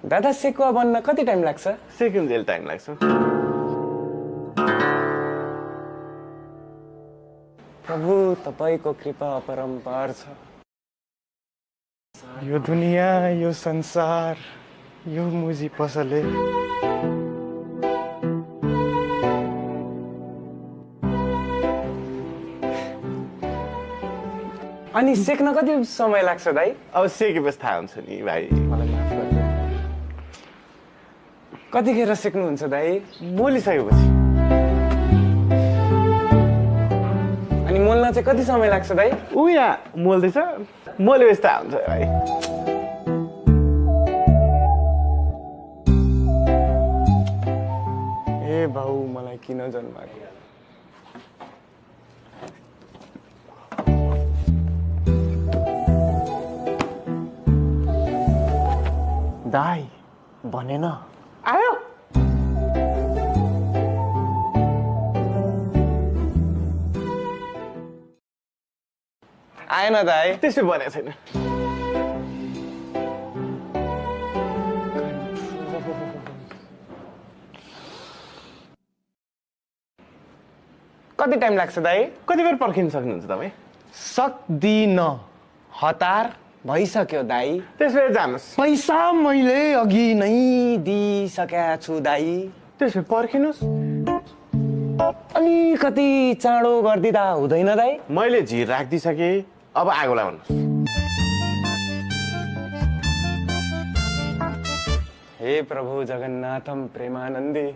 दादा सेकुवा बन्न कति टाइम लाग्छ? सेकेन्ड टाइम लाग्छ। प्रभु तपाईको कृपा अपरम्पार छ। यो दुनिया, यो संसार, यो मुजी पसले अनि सेक्न कति समय लाग्छ दाइ? अब सेकेपछि थाहा हुन्छ नि भाइ। मलाई माफ गर्नु। कतिखेर सेक्नुहुन्छ दाइ? मोलिसकेपछि। अनि मोल्न चाहिँ कति समय लाग्छ दाइ? ऊ यहाँ मोल्दैछ, मोलेपछि थाहा हुन्छ भाइ। ए भाउ मलाई किन जन्माएको? दाइ भनेन आयो। आएन दाइ। त्यसै भनेको छैन। कति टाइम लाग्छ दाइ? कति बेर पर्खिन सक्नुहुन्छ तपाईँ? सक्दिन, हतार भइसक्यो दाइ। त्यसो भए जानुहोस्। पैसा मैले अघि नै दिइसकेका छु दाइ। त्यसो भए पर्खिनुहोस्। अलिकति चाँडो गरिदिँदा हुँदैन दाइ? मैले झिर राखिदिइसकेँ, अब आगो लगाउनुहोस्। हे प्रभु जगन्नाथम प्रेमानन्दी